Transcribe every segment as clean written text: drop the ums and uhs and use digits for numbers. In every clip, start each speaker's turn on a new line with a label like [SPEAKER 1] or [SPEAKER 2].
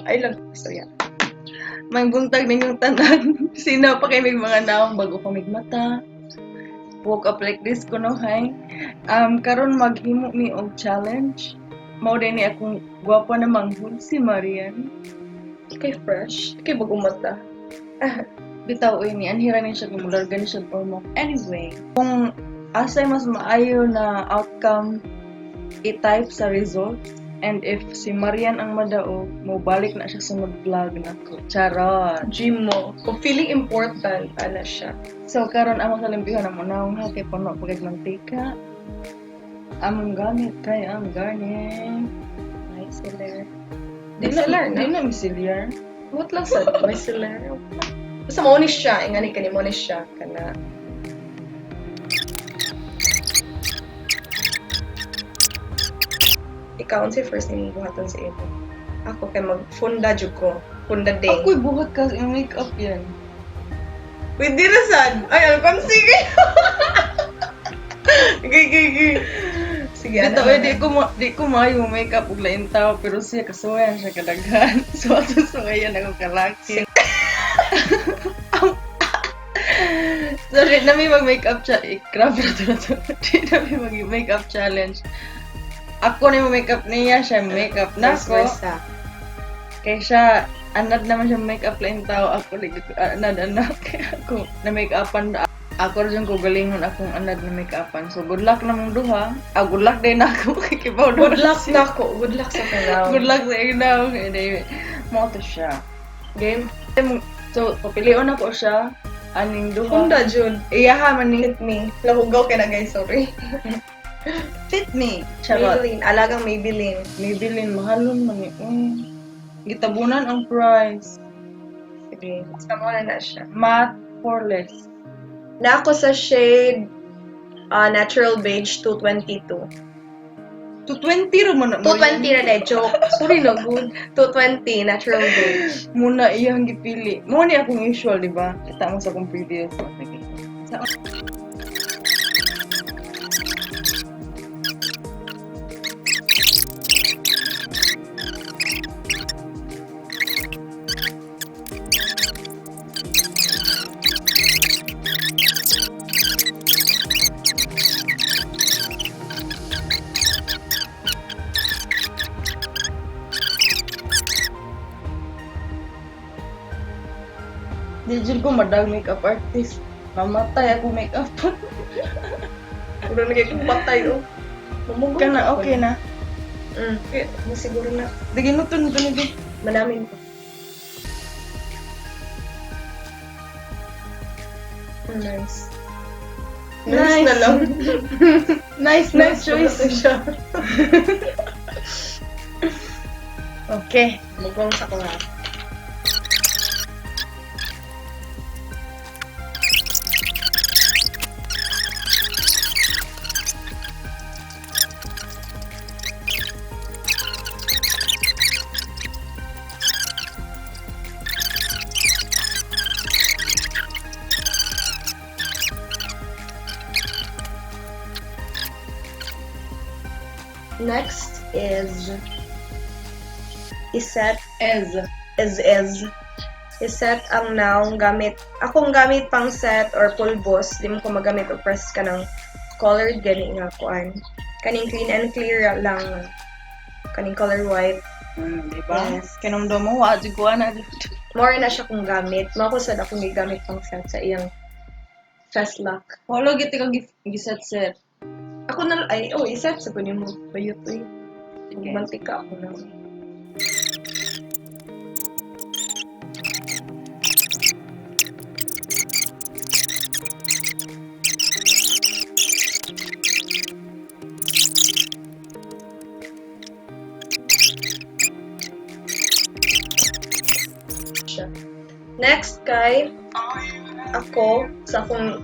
[SPEAKER 1] Ay lang, so yeah.
[SPEAKER 2] May buntag ninyong tanan. Sino pa kay mig mga naong bago pa mig mata. Woke up like this ko no, hay. Karon maghimo mi og challenge. Mao din ni akong gwapa na manghud si Marian.
[SPEAKER 1] Kay fresh, kay bagong mata.
[SPEAKER 2] Bitaw oy ni anhira ni siya kung mularga ni siya or mo. Anyway, kung asay mas maayo na outcome i-type sa results and if si Marian ang madaog, mo balik na siya sa mag-vlog nako. Charot.
[SPEAKER 1] Gym mo. Kung feeling important, ana siya.
[SPEAKER 2] So karon among salimpihan ang unahong ha kay puno pagid mantika. Among gamit kay ang garnet.
[SPEAKER 1] Micellar.
[SPEAKER 2] Di na
[SPEAKER 1] Micellar
[SPEAKER 2] di
[SPEAKER 1] na?
[SPEAKER 2] na micellar.
[SPEAKER 1] What lang sa micellar? Basta mo ni siya, ingani kani mo ni siya kana. Ikaw unsay first name buhaton sa imo? Ako kay magfunda jud ko. Funda day.
[SPEAKER 2] Ako'y buhat ka sa makeup yan.
[SPEAKER 1] Pwede ra sad. Ay, ano kang sige.
[SPEAKER 2] Gay gay gay.
[SPEAKER 1] Sige, ano
[SPEAKER 2] Bitaw eh,
[SPEAKER 1] na.
[SPEAKER 2] di ko maayo mo makeup og lain tao pero siya kasuwayan siya kadaghan. So ato suwayan ako kalaki. So di na mi mag makeup challenge. Grabe na to na to. Di na mi mag makeup challenge. Ako ni mo makeup niya, siya makeup na
[SPEAKER 1] Vice
[SPEAKER 2] ako.
[SPEAKER 1] versa.
[SPEAKER 2] Kay siya anad naman siya makeup lain tao ako like anad anak kaya ako na make-upan na ako rin ko galingon akong anad na make-upan. So good luck na mong duha. Ah, good luck din ako kay kibaw
[SPEAKER 1] Good luck na ako. Good luck sa kanaw.
[SPEAKER 2] Good luck sa inyo. Anyway, mo to siya.
[SPEAKER 1] Game.
[SPEAKER 2] So, papilion ako siya. Aning duha.
[SPEAKER 1] Funda jud.
[SPEAKER 2] Iyaha man ni.
[SPEAKER 1] Fit me. Lahugaw kay na guys, sorry.
[SPEAKER 2] Fit me. Charot.
[SPEAKER 1] Maybelline. Alagang Maybelline.
[SPEAKER 2] Maybelline, mahalon man ni. Gitabunan ang price.
[SPEAKER 1] Sige. Basta mo na na siya.
[SPEAKER 2] Matte poreless.
[SPEAKER 1] Na ako sa shade Natural Beige 222.
[SPEAKER 2] 220 ra man na.
[SPEAKER 1] 220 na na, joke. Sorry na, good. 220, Natural Beige.
[SPEAKER 2] Muna iyang gipili. Mo ni akong usual, di ba? Kita mo sa akong previous. Okay. Sa Di jud ko madag makeup artist. Mamatay ako makeup.
[SPEAKER 1] Pero nagiging patay, oh. Mamugong
[SPEAKER 2] Kana
[SPEAKER 1] ako.
[SPEAKER 2] okay na.
[SPEAKER 1] Okay, mas siguro na.
[SPEAKER 2] Digi no to ni.
[SPEAKER 1] Manamin pa. Nice. Nice,
[SPEAKER 2] Nice.
[SPEAKER 1] na lang.
[SPEAKER 2] Nice, nice choice.
[SPEAKER 1] na siya.
[SPEAKER 2] Okay.
[SPEAKER 1] Mugong sa ko ha. Next is iset
[SPEAKER 2] Ez.
[SPEAKER 1] is. Iset ang noun gamit. Akong gamit pang set or pulbos, di mo ko magamit o press ka ng colored gani nga kuan. Kaning clean and clear lang. Kaning color white.
[SPEAKER 2] Di ba?
[SPEAKER 1] Yes.
[SPEAKER 2] Kinumdum mo, wa jud ko ana.
[SPEAKER 1] More na siya kung gamit. Mao ko sad akong gigamit pang set sa iyang fast lock.
[SPEAKER 2] Wala gid ka giset set.
[SPEAKER 1] Ako na ay oh iset sa kunin mo. Bayot oy.
[SPEAKER 2] Sige.
[SPEAKER 1] Mantika ako na. Siya. Next kay ako sa akong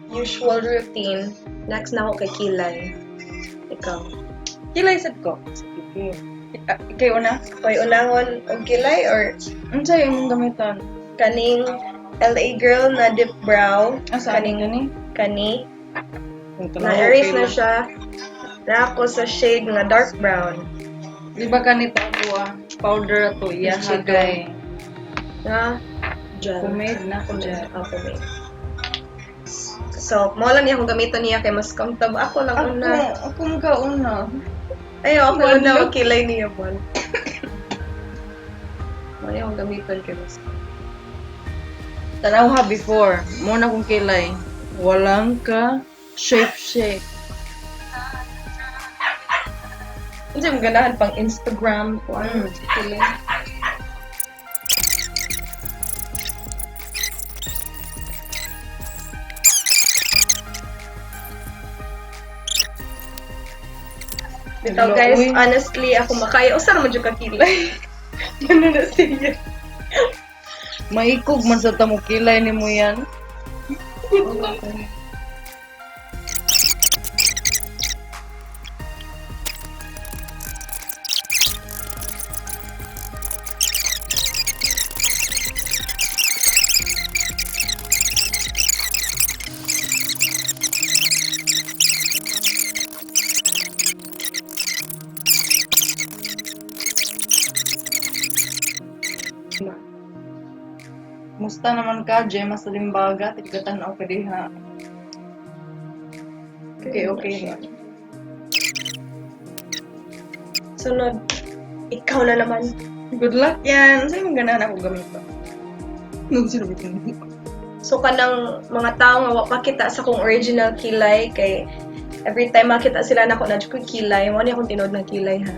[SPEAKER 1] usual routine. Next na ako kay Kilay. Ikaw.
[SPEAKER 2] Kilay sad ko. Sige. Ah, Ikaw una.
[SPEAKER 1] Koy unahon og kilay or
[SPEAKER 2] Unsa imong gamiton?
[SPEAKER 1] kaning LA Girl na dip brow?
[SPEAKER 2] Asa
[SPEAKER 1] Kaning
[SPEAKER 2] gani?
[SPEAKER 1] kani na-erase na siya. Na ako sa shade nga dark brown.
[SPEAKER 2] Di ba kanito ako ah, powder ato iya
[SPEAKER 1] Chido.
[SPEAKER 2] kay
[SPEAKER 1] Nga gel.
[SPEAKER 2] pomade na ko
[SPEAKER 1] Pomade.
[SPEAKER 2] gel.
[SPEAKER 1] Ah, pomade. So, mo lang niya akong gamiton niya kay mas comfortable. Ako lang
[SPEAKER 2] Ako,
[SPEAKER 1] una.
[SPEAKER 2] ako makauna.
[SPEAKER 1] Ay, ako
[SPEAKER 2] Wala.
[SPEAKER 1] una kilay niya bon. Mo niya akong gamiton kay mas.
[SPEAKER 2] Tanaw ha before, mo na kong kilay. Walang ka shape shape.
[SPEAKER 1] Unsa mo ganahan pang Instagram ko ano kilay. Bitaw
[SPEAKER 2] Hello,
[SPEAKER 1] guys,
[SPEAKER 2] uy.
[SPEAKER 1] honestly ako makaya usa ra man jud ka kilay. Ano na siya?
[SPEAKER 2] Maikog man sa tamo kilay nimo yan. Musta naman ka, Gemma sa Limbaga? Tigatan-aw ka diha. Okay, okay.
[SPEAKER 1] Sunod, ikaw na naman.
[SPEAKER 2] Good luck yan. Sa'yo mong ganahan ako gamit. Nung sino ba itong
[SPEAKER 1] So kanang mga tao nga wa pa kita sa akong original kilay kay every time makita sila nako na jud ko'y kilay, mo ni akong tinuod ng kilay ha.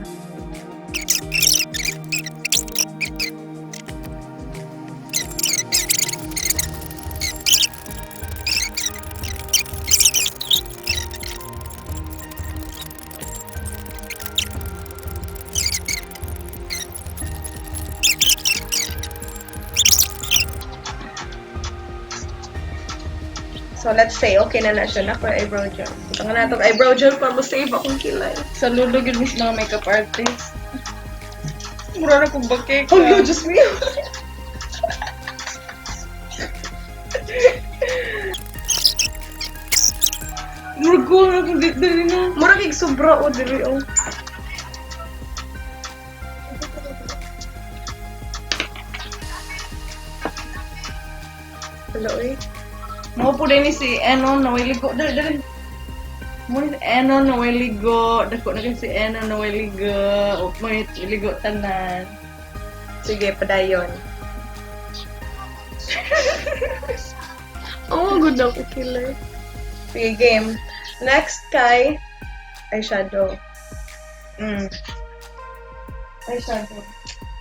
[SPEAKER 1] So let's say okay na na siya na ko eyebrow gel. Ito nga na itong eyebrow gel para mo save akong kilay.
[SPEAKER 2] Sa lulo gyud mis mga makeup artist. Mura na kong bakit.
[SPEAKER 1] Oh no, just me.
[SPEAKER 2] Mura ko na kong dili na.
[SPEAKER 1] Mura kig sobra o diri o. Hello eh.
[SPEAKER 2] Mo po din ni si Enon na way ligo. Dali, dali. Mo ni si Enon na way ligo. Dako na kay si Enon na way ligo. O, mo ni ligo tanan.
[SPEAKER 1] Sige, padayon. Oh, good ako killer. Sige, game. Next kay eyeshadow. Eyeshadow.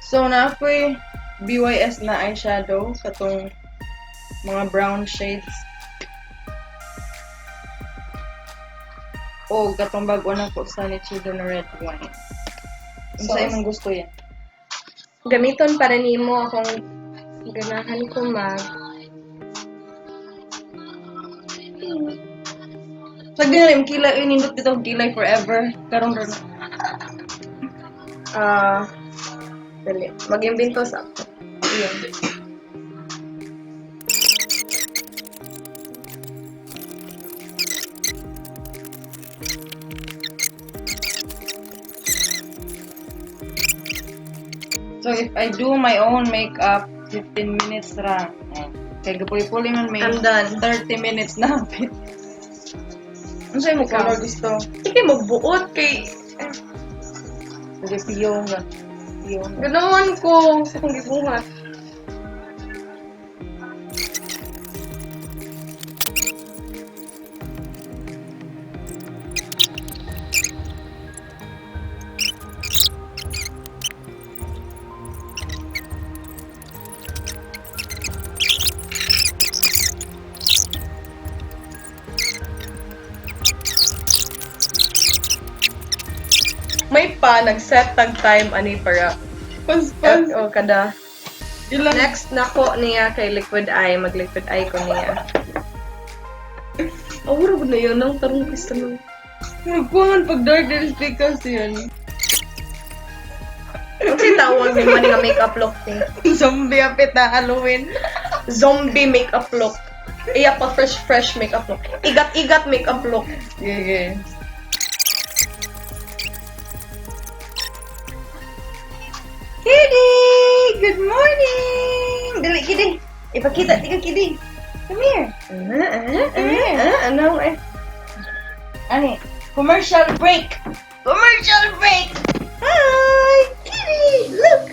[SPEAKER 2] So, na ako'y BYS na eyeshadow katong mga brown shades. O katong bago na ko sa Nichido na red wine.
[SPEAKER 1] So,
[SPEAKER 2] Unsa imong gusto yan?
[SPEAKER 1] Gamiton para nimo akong ganahan ko mag
[SPEAKER 2] Pag di na yung kilay, uy, nindot bitaw kilay forever. Karon ron.
[SPEAKER 1] ah dali. Mag-imbento sa ako. Iyon.
[SPEAKER 2] So, if I do my own makeup, 15 minutes ra. Eh, kay gapuli-puli man may
[SPEAKER 1] I'm done.
[SPEAKER 2] 30 minutes na. Unsa imong
[SPEAKER 1] Ikaw.
[SPEAKER 2] color gusto?
[SPEAKER 1] Sige, magbuot kay
[SPEAKER 2] Sige, piyo nga. Piyo nga.
[SPEAKER 1] ganahan ko sa akong gibuhat. May pa nag-set tag time ani para
[SPEAKER 2] Paspas.
[SPEAKER 1] o kada
[SPEAKER 2] Ilang
[SPEAKER 1] Next nako niya kay liquid eye, mag liquid eye ko niya. Aura ba na yun? Ang tarong gusto nung.
[SPEAKER 2] Magkuhan pag dark na speakers yun.
[SPEAKER 1] Ano si tawag ni man nga makeup look ni?
[SPEAKER 2] Zombie apit na Halloween.
[SPEAKER 1] Zombie makeup look. Iya pa fresh fresh makeup look. Igat-igat makeup look.
[SPEAKER 2] Yeah, yeah. Kitty! Good morning! Dali, Kitty! Ipakita, tika, Kitty! Come here!
[SPEAKER 1] Ano eh?
[SPEAKER 2] Ani, commercial break! Commercial break! Hi! Kitty! Look!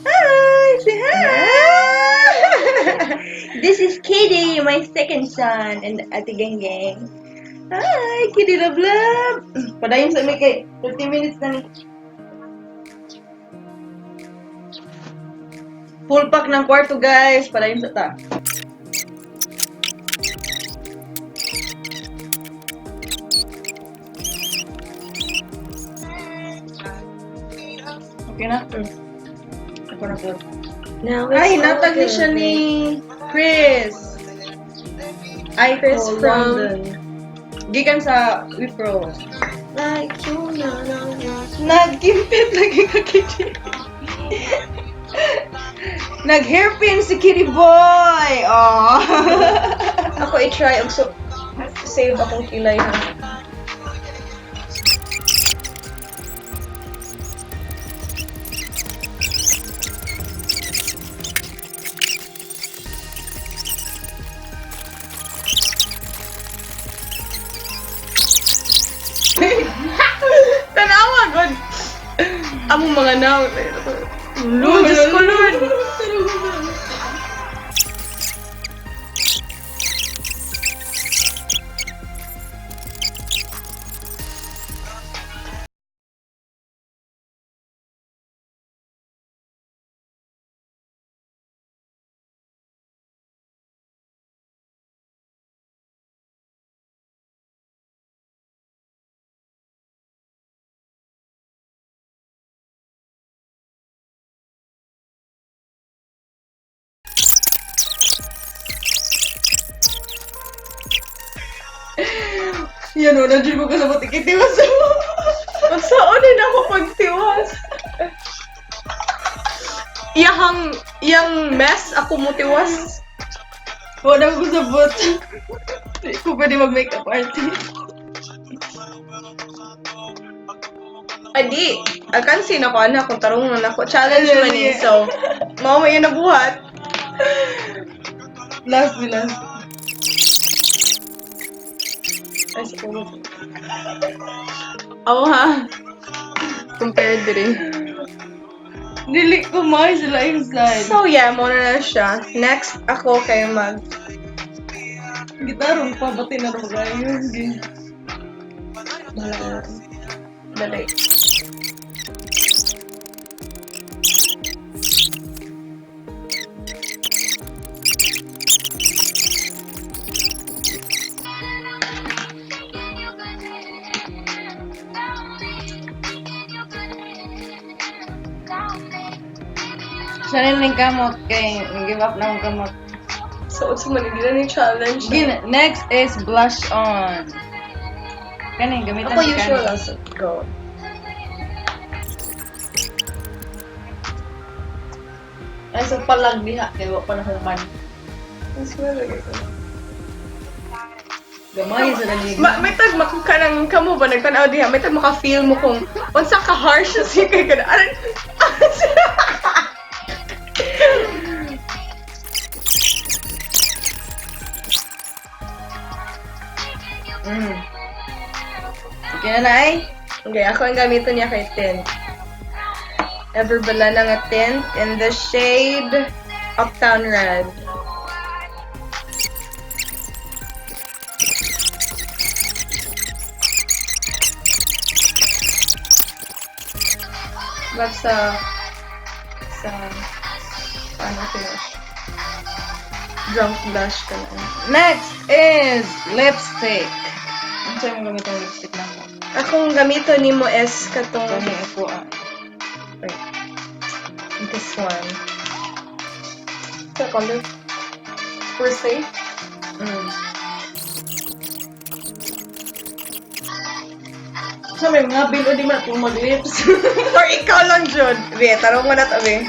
[SPEAKER 2] Hi! Say hi! This is Kitty, my second son, and Ate Gang Gang. Hi! Kitty love love! Padayon sa mi kay 30 minutes na ni. Full pack ng kwarto, guys. Padayon sa ta. Okay na? Ako na po.
[SPEAKER 1] Now it's
[SPEAKER 2] Ay, hinatag
[SPEAKER 1] all
[SPEAKER 2] ni siya
[SPEAKER 1] good.
[SPEAKER 2] ni Chris. Ay,
[SPEAKER 1] Chris
[SPEAKER 2] Chris
[SPEAKER 1] from-
[SPEAKER 2] London. Gikan sa Wipro.
[SPEAKER 1] Like you, no, no, no.
[SPEAKER 2] Nagkimpit lagi ka, Kitty. Nag-hairpin si Kitty Boy! Oh.
[SPEAKER 1] Ako i-try og so save akong kilay ha. Tanawa god. Among mga naw. Lord, Diyos ko Lord.
[SPEAKER 2] Yan o, nandiyan ko kasabot. Kitty, what's up?
[SPEAKER 1] Masaon din ako pagtiwas. Iyahang, iyang mess ako mutiwas.
[SPEAKER 2] Wala ko kasabot. Hindi ko pwede mag-makeup artist.
[SPEAKER 1] Adi, akan sino ko anak kung tarong na ako. Challenge man eh. So, mao may nabuhat.
[SPEAKER 2] Last, last.
[SPEAKER 1] Ay, sa kumot. Ako ha. Compared diri.
[SPEAKER 2] Dili ko may sila inside.
[SPEAKER 1] So yeah, mo na siya. Next, ako kay mag...
[SPEAKER 2] Gitarong pa, ba't tinarong kayo?
[SPEAKER 1] Bahala na. Dali.
[SPEAKER 2] Siya rin yung kamot kay give up na akong kamot.
[SPEAKER 1] So, unsa man hindi na ni challenge.
[SPEAKER 2] Gin, next is blush on. Kani, gamitan
[SPEAKER 1] Ako
[SPEAKER 2] si
[SPEAKER 1] usual
[SPEAKER 2] kani.
[SPEAKER 1] lang sa go.
[SPEAKER 2] Ay, sa palag diha, kay wa pa na human.
[SPEAKER 1] Mas malagay ko.
[SPEAKER 2] Gamay sa dali.
[SPEAKER 1] Ma may tag maka ng kamo ba nagtan-aw diha may tag maka-feel mo kung unsa ka harsh si kay kada aran.
[SPEAKER 2] Okay na na ay.
[SPEAKER 1] Okay, ako ang gamiton niya kay tint. Everbala na nga tint in the shade Uptown Red. But sa ano finish? Drunk blush ka na.
[SPEAKER 2] Next is lipstick. Ano sa'yo mong gamitin lipstick na mo?
[SPEAKER 1] Akong gamiton nimo is katong
[SPEAKER 2] Kani ako ah.
[SPEAKER 1] Wait. This one. Sa color? Per se?
[SPEAKER 2] Sa may mga bill o di man akong mag-lips.
[SPEAKER 1] Or ikaw lang, Jud. Be, tarong mo na to, be.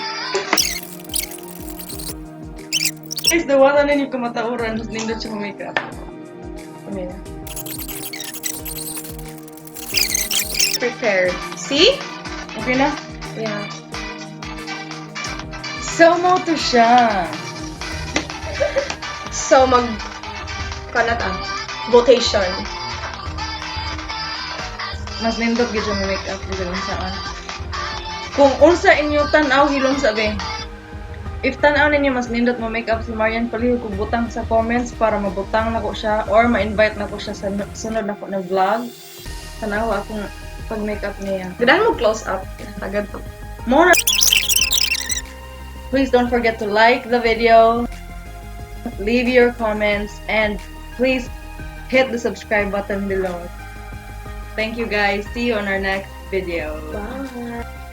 [SPEAKER 2] Guys, dawatan ninyo kamatauran. Mas nindot siya makeup.
[SPEAKER 1] Ano yun? Prepared. See?
[SPEAKER 2] Okay na?
[SPEAKER 1] Yeah.
[SPEAKER 2] So, mao to siya.
[SPEAKER 1] So, mag kanat ah. Votation.
[SPEAKER 2] Mas nindot gyud siya mo make-up bisan saan. Kung unsa inyo tan-aw, hilom sa be. If tan-aw ninyo mas nindot mo make-up si Marian, palihog kog butang sa comments para mabutang nako siya or ma-invite nako siya sa sunod nako na vlog. Tan-aw akong pag make-up niya.
[SPEAKER 1] Ganahan mo close up. Agad.
[SPEAKER 2] More. Please don't forget to like the video, leave your comments, and please hit the subscribe button below. Thank you, guys. See you on our next video.
[SPEAKER 1] Bye.